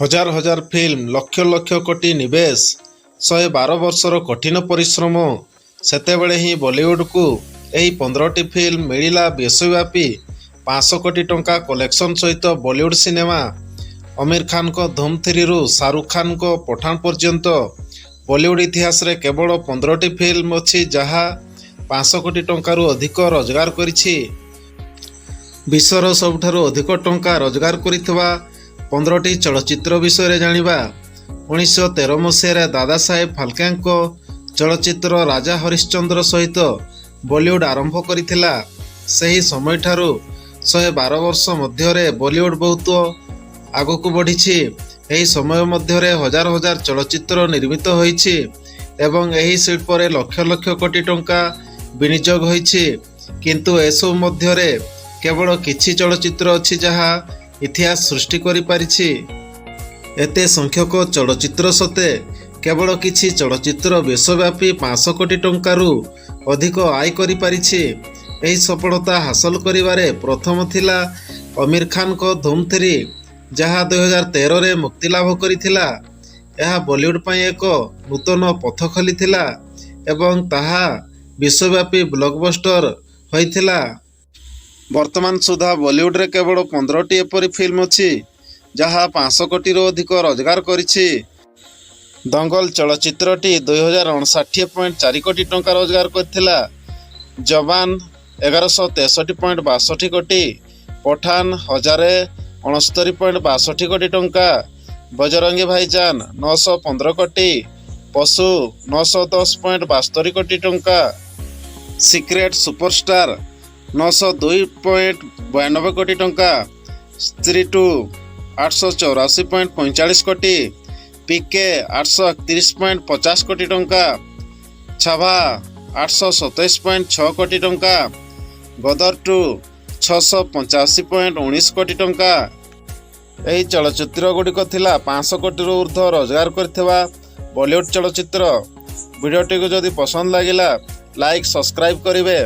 ହଜାର ହଜାର ଫିଲ୍ମ, ଲକ୍ଷ ଲକ୍ଷ କୋଟି ନିବେଶ, 112 ବର୍ଷର କଠିନ ପରିଶ୍ରମ। ସେତେବେଳେ ହିଁ ବଲିଉଡକୁ ଏହି 15ଟି ଫିଲ୍ମ ମିଳିଲା ବିଶ୍ୱବ୍ୟାପୀ 500 କୋଟି ଟଙ୍କା କଲେକ୍ସନ ସହିତ ବଲିଉଡ ସିନେମା। ଅମୀର ଖାନଙ୍କ ଧୁମ୍ 3ରୁ ଶାହରୁଖ ଖାନଙ୍କ ପଠାନ ପର୍ଯ୍ୟନ୍ତ, ବଲିଉଡ ଇତିହାସରେ କେବଳ 15ଟି ଫିଲ୍ମ ଅଛି ଯାହା 500 କୋଟି ଟଙ୍କାରୁ ଅଧିକ ରୋଜଗାର କରିଛି। ବିଶ୍ୱର ସବୁଠାରୁ ଅଧିକ ଟଙ୍କା ରୋଜଗାର କରିଥିବା 15ଟି ଚଳଚ୍ଚିତ୍ର ବିଷୟରେ ଜାଣିବା। 1913 ମସିହାରେ ଦାଦା ସାହେବ ଫାଲକେଙ୍କ ଚଳଚ୍ଚିତ୍ର ରାଜା ହରିଶ୍ଚନ୍ଦ୍ର ସହିତ ବଲିଉଡ ଆରମ୍ଭ କରିଥିଲା। ସେହି ସମୟଠାରୁ 112 ବର୍ଷ ମଧ୍ୟରେ ବଲିଉଡ ବହୁତ ଆଗକୁ ବଢ଼ିଛି। ଏହି ସମୟ ମଧ୍ୟରେ ହଜାର ହଜାର ଚଳଚ୍ଚିତ୍ର ନିର୍ମିତ ହୋଇଛି ଏବଂ ଏହି ଶିଳ୍ପରେ ଲକ୍ଷ ଲକ୍ଷ କୋଟି ଟଙ୍କା ବିନିଯୋଗ ହୋଇଛି। କିନ୍ତୁ ଏସବୁ ମଧ୍ୟରେ କେବଳ କିଛି ଚଳଚ୍ଚିତ୍ର ଅଛି ଯାହା ଇତିହାସ ସୃଷ୍ଟି କରିପାରିଛି। ଏତେ ସଂଖ୍ୟକ ଚଳଚ୍ଚିତ୍ର ସତ୍ତ୍ୱେ କେବଳ କିଛି ଚଳଚ୍ଚିତ୍ର ବିଶ୍ୱବ୍ୟାପୀ 500 କୋଟି ଟଙ୍କାରୁ ଅଧିକ ଆୟ କରିପାରିଛି। ଏହି ସଫଳତା ହାସଲ କରିବାରେ ପ୍ରଥମ ଥିଲା ଅମୀର ଖାନଙ୍କ ଧୁମ୍ 3, ଯାହା 2013ରେ ମୁକ୍ତିଲାଭ କରିଥିଲା। ଏହା ବଲିଉଡ ପାଇଁ ଏକ ନୂତନ ପଥ ଖୋଲିଥିଲା ଏବଂ ତାହା ବିଶ୍ୱବ୍ୟାପୀ ବ୍ଲକବଷ୍ଟର ହୋଇଥିଲା। ବର୍ତ୍ତମାନ ସୁଦ୍ଧା ବଲିଉଡରେ କେବଳ 15ଟି ଏପରି ଫିଲ୍ମ ଅଛି ଯାହା 500 କୋଟିରୁ ଅଧିକ ରୋଜଗାର କରିଛି। ଦଙ୍ଗଲ ଚଳଚ୍ଚିତ୍ରଟି 2059.4 କୋଟି ଟଙ୍କା ରୋଜଗାର କରିଥିଲା। ଯବାନ 1163.62 କୋଟି, ପଠାନ 1069.62 କୋଟି ଟଙ୍କା, ବଜରଙ୍ଗୀ ଭାଇଜାନ 915 କୋଟି, ପଶୁ 910.72 କୋଟି ଟଙ୍କା, ସିକ୍ରେଟ ସୁପରଷ୍ଟାର 902.92 କୋଟି ଟଙ୍କା, ସ୍ତ୍ରୀ 2 884.45 କୋଟି, ପିକେ 831.50 କୋଟି ଟଙ୍କା, ଛାଭା 827.6 କୋଟି ଟଙ୍କା, ଗଦର 2 685.19 କୋଟି ଟଙ୍କା। ଏହି ଚଳଚ୍ଚିତ୍ର ଗୁଡ଼ିକ ଥିଲା 500 କୋଟିରୁ ଉର୍ଦ୍ଧ୍ୱ ରୋଜଗାର କରିଥିବା ବଲିଉଡ ଚଳଚ୍ଚିତ୍ର। ଭିଡ଼ିଓଟିକୁ ଯଦି ପସନ୍ଦ ଲାଗିଲା, ଲାଇକ୍, ସବସ୍କ୍ରାଇବ୍ କରିବେ।